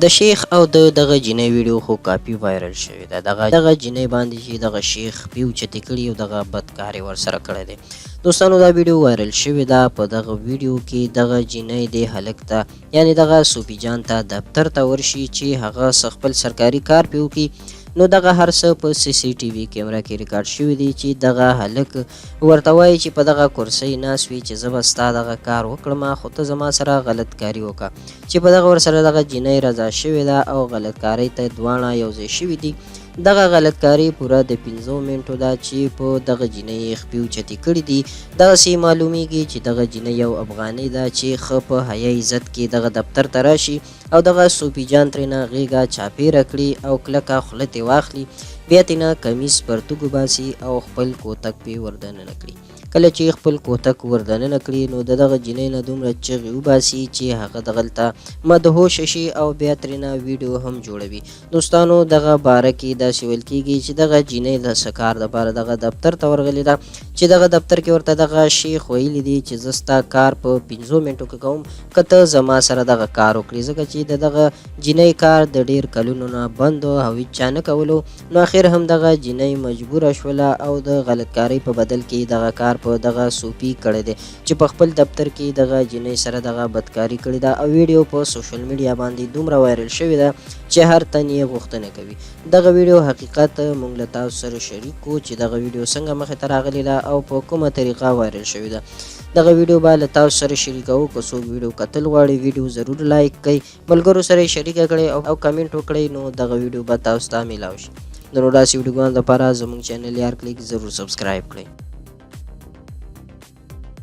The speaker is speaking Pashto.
د شیخ او د دغه جینۍ ویډیو خو کاپي وایرل شوې ده. دغه دغه جینۍ باندې چې دغه شیخ پی اوچتې کړي او دغه بد کار یې ورسره کړی دی. دوستانو، دا ویډیو وایرل شوې ده. په دغه ویډیو کې دغه جینۍ دې هلک ته، یعنی دغه صوفي جان ته، دفتر ته ورشي چې هغه څه خپل سرکاري کار پې وکړي. نو دغه هر څه په سي سي ټي وي کیمره کې ریکارډ شوي دي چې دغه هلک ورته وایي چې په دغه کرسۍ ناست وي چې زه به ستا دغه کار وکړم، خو ته زما سره غلط کاري وکړه، چې په دغه ورسره دغه جینۍ رضا شوې ده او غلط کارۍ ته دواړه یو ځای شوي دي. دغه غلط کاري پوره د 5 منټو ده چې په دغه جینۍ یې خپې اوچتې کړي دي. دغسې معلومیږي چې دغه جینۍ یو افغانۍ ده چې ښه په حیا عزت کې دغه دفتر ته راشي او دغه صوفي جان ترېنه غېږه چاپېره کړي او کلکه خوله ترې واخلي، بیا ترېنه کمیس پرتوګ وباسي او خپل کوتک پې وردننه کړي. کله چې خپل کوتک وردننه کړي نو د دغه جینۍ نه دومره چغې وباسي چې هغه دغلته مدهوشه شي او بیا ترېنه ویډیو هم جوړوي. دوستانو، دغه باره کې داسې ویل کېږي چې دغه جینۍ د څه کار دپاره دغه دفتر ته ورغلې ده چې دغه دفتر کې ورته دغه شیخ ویلي دي چې زه ستا کار په 5 منټو کې کوم که ته زما سره دغه کار وکړې، ځکه چې د دغه جینۍ کار د ډیر کلونو نه بند او هیچا نه کولو. نو اخر هم دغه جینۍ مجبوره شوله او د غلطکارۍ په بدل کې دغه کار په دغه صوفي کړی دی چې په خپل دفتر کې دغه جینۍ سره دغه بدکاري کړې ده، او ویډیو په سوشل میډیا باندې دومره وایرل شوې ده چې هر تن یې غوښتنه کوي دغه ویډیو حقیقت مونږ له تاسو سره شریک کو چې دغه ویډیو څنګه مخې ته راغلې ده او په کومه طریقه وایرل شوې ده. دغه ویډیو به له تاسو سره شریکوو. که څوک ویډیو کتل غواړي، ویډیو ضرور لایک کړئ، ملګرو سره یې شریکه کړئ او کمنټ وکړئ، نو دغه ویډیو به تاسو ته میلاو شي. د نورو داسې ویډیوګانو لپاره زموږ چینل یار کلیک ضرور سبسکرایب کړئ.